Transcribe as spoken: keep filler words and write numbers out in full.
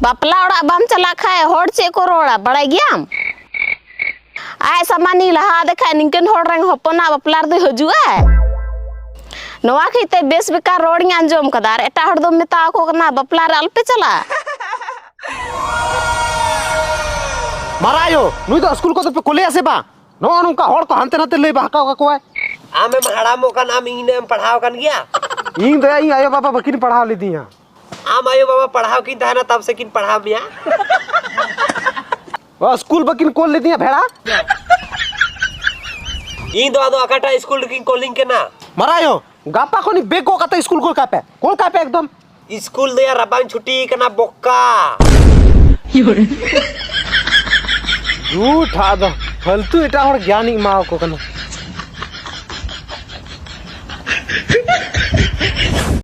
ᱵᱟᱯᱞᱟ ᱚᱲᱟᱜ ᱵᱟᱢ ᱪᱟᱞᱟᱜ ᱠᱷᱟᱡ ᱦᱚᱲ ᱪᱮᱫ ᱠᱚ ᱨᱚᱲᱟ ᱵᱟᱲᱟᱭ ᱜᱮᱭᱟᱢ? ᱟᱡ ᱥᱟᱢᱟᱱᱤ ᱞᱟᱦᱟ ᱟᱫᱮ ᱠᱷᱟᱡ ᱱᱤᱝᱠᱟᱹᱱ ᱦᱚᱲ ᱨᱮᱱ ᱦᱚᱯᱚᱱᱟᱜ ᱵᱟᱯᱞᱟ ᱨᱮᱫᱚᱭ ᱦᱤᱡᱩᱜᱼᱟ? ᱱᱚᱣᱟ ᱠᱷᱟᱹᱛᱤᱨ ᱛᱮ ᱵᱮᱥ ᱵᱮᱠᱟᱨ ᱨᱚᱲᱤᱧ ᱟᱸᱡᱚᱢ ᱠᱟᱫᱟ ᱟᱨ ᱮᱴᱟᱜ ᱦᱚᱲ ᱫᱚᱢ ᱢᱮᱛᱟ ᱟᱠᱚ ᱠᱟᱱᱟ ᱵᱟᱯᱞᱟ ᱨᱮ ᱟᱞᱚᱯᱮ ᱪᱟᱞᱟᱜᱼᱟ᱾ ᱢᱟᱨᱟ ᱟᱭᱳ, ᱱᱩᱭ ᱫᱚ ᱥᱠᱩᱞ ᱠᱚᱫᱚ ᱯᱮ ᱠᱩᱞᱮᱭᱟ ᱥᱮ ᱵᱟᱝ? ᱱᱚᱜᱼᱚ ᱱᱚᱝᱠᱟ ᱦᱚᱲ ᱠᱚ ᱦᱟᱱᱛᱮ ᱱᱟᱛᱮ ᱞᱟᱹᱭ ᱵᱟᱦᱠᱟᱣ ᱠᱟᱠᱚᱣᱟᱭ᱾ ᱟᱢᱮᱢ ᱦᱟᱲᱟᱢᱚᱜ ᱠᱟᱱ, ᱟᱢ ᱤᱧ ᱮᱢ ᱯᱟᱲᱦᱟᱣ ᱠᱟᱱ ᱜᱮᱭᱟ? ᱤᱧ ᱫᱚ ᱤᱧ ᱟᱭᱳ ᱵᱟᱵᱟ ᱵᱟᱹᱠᱤᱱ ᱯᱟᱲᱦᱟᱣ ᱞᱤᱫᱤᱧᱟ᱾ ᱟᱢ ᱟᱭᱳ ᱵᱟᱵᱟ ᱯᱟᱲᱦᱟᱣ ᱠᱤᱱ ᱛᱟᱦᱮᱱᱟ, ᱛᱟᱵ ᱥᱮ ᱠᱤᱱ ᱯᱟᱲᱦᱟᱣ ᱢᱮᱭᱟ᱾ ᱚ, ᱥᱠᱩᱞ ᱵᱟᱹᱠᱤᱱ ᱠᱩᱞ ᱞᱤᱫᱤᱧᱟ ᱵᱷᱮᱲᱟ᱾ ᱤᱧ ᱫᱚ ᱟᱫᱚ ᱚᱠᱟᱴᱟᱜ ᱥᱠᱩᱞ ᱨᱮᱠᱤᱱ ᱠᱩᱞᱤᱧ ᱠᱟᱱᱟ? ᱢᱟᱨᱟ ᱟᱭᱳ, ᱜᱟᱯᱟ ᱠᱷᱚᱱ ᱵᱮᱜᱽ ᱜᱚᱜ ᱠᱟᱛᱮ ᱥᱠᱩᱞ ᱠᱩᱞ ᱠᱟᱭ ᱯᱮ, ᱠᱩᱞ ᱠᱟᱭ ᱯᱮ ᱮᱠᱫᱚᱢ᱾ ᱥᱠᱩᱞ ᱫᱚᱭᱟ ᱨᱟᱵᱟᱝ ᱪᱷᱩᱴᱤ ᱠᱟᱱᱟ ᱵᱚᱠᱟ᱾ ᱡᱷᱩᱴ ᱟᱫᱚ ᱯᱷᱟᱞᱛᱩ ᱮᱴᱟᱜ ᱦᱚᱲ ᱜᱮᱭᱟᱱᱤᱧ ᱮᱢᱟ ᱟᱠᱚ ᱠᱟᱱᱟ᱾